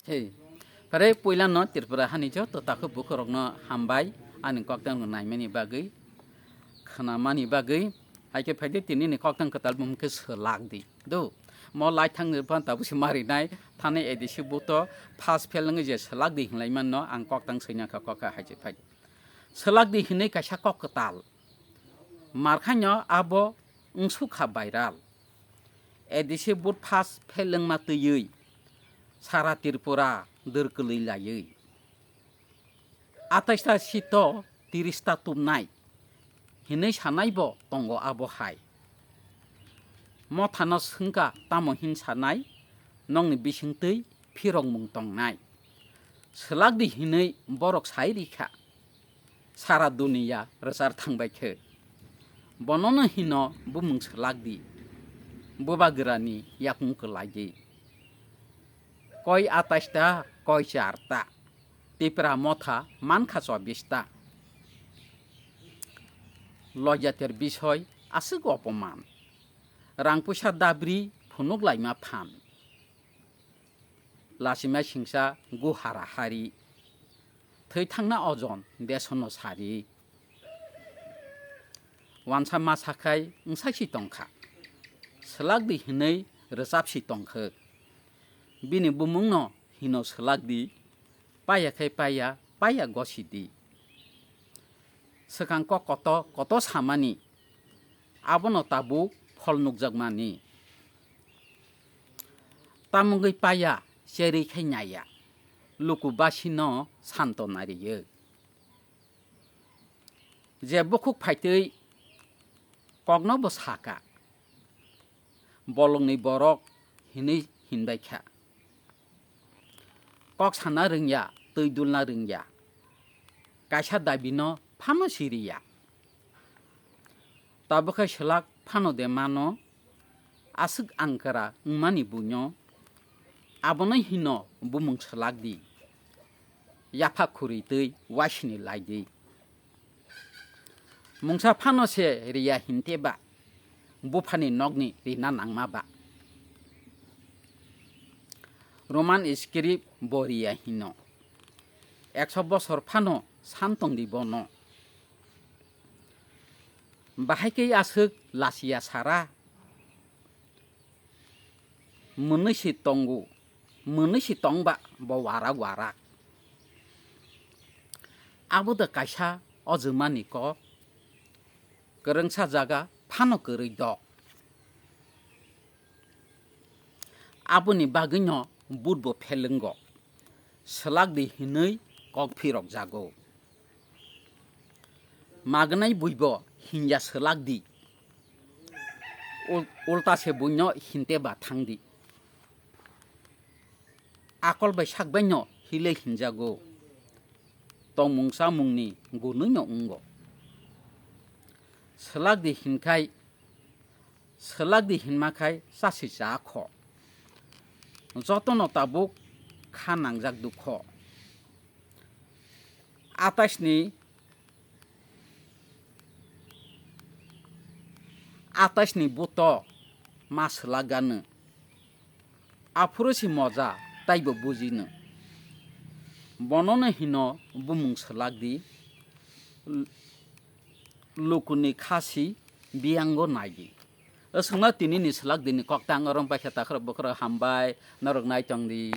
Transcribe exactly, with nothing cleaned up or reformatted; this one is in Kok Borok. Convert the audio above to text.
Hey, pare puila no Tripura hani joto takhuk bukhuk rok no hambai ani koktang no naimani bagwi, khnamani bagwi, hai khe phaidi tini ni koktang kwtal bumung khe swlak di. Do, mo lai thang ni phan tabuk se mari nai, thani A D C buto pass fail wngwi je swlak di hinlai man no ang koktang swina kha kokha hai je phai. Swlak di hinwi kaisa kok kwtal. Markhaino abo wngsuk kha viral. A D C vote pass fail wngma twiwi sara Tripura dwr kwlwi laiwi. Atais ta seat o tiris ta tubnai hinwi sanai bo tongo abo hai. Mothano swngkha tamo hin sanai, nokni bisingtwi phirokmung tongnai. Swlak di hinwi borok sai rikha. Sara duniya rwchar thangbai khe. Bonono hino bumung swlak di. Bubagrani yakung kwlai di. Koi atais ta, koi char ta. Tipra motha mankha chobbish ta. Lojater bisoi aswk opoman. Rang puisa dabri phunuk laima phan. Lachima singsa guhara hari. Thwi thangna ojon desono sari. Wansa ma sakhai wngsaisi tongkha. Swlak di hinwi rwchapsi tongkha. Bini bumungno hino swlak di. Paya khai paya, paya gosi di. Swkang kok koto, koto samani. Abono tabuk phol nukjakmani. Tamungwi paya, cherwi khai naya. Luku basino santo nariyo. Je bukhuk phaitwi kokno bo saka. Bolongni borok hinwi hinbai kha. Kok sana rwngya, twi dulna rwngya. Kaisa dabino phano siriya. Tabukhe swlak phano de mano, aswk angkara wngmani buino, abono hino bumung swlak di. Yapha khuri twi waisini lai di. Mungsa phano se riya hinte ba, buphani nokni rina nangma ba. Roman script bo riya hino. Ekso bosor phano santong di bono. Bahai khe aswk lasiya sara. Mwnwi si tongo, mwnwi si tongba bo warak warak. Abo da kaisa o jwmani kok, kwrwngsa jaga phano kwrwi dok. Aboni bagwino budbo phelwngo, swlak di hinwi kok phirok jago. Magnai buibo hinja swlak di. Ul-, ulta se buino hinte ba thang di. Akol bai sak baino hile hinjago. Tongmung chamungni gunwino wngo. Swlak di hinkhai, swlak di hinma khai chasi cha kho. Jotono tabuk kha nangjak dukho. Ataisni, ataisni buto ma swlak gano. Aphuru si moja taibo bujino. Bonono hino bumung swlak di. Lukuni khasi biyango nai di. Aswkno tini ni swlak dini koktang orong paikha takhro bukhro hambai norok nai tong di.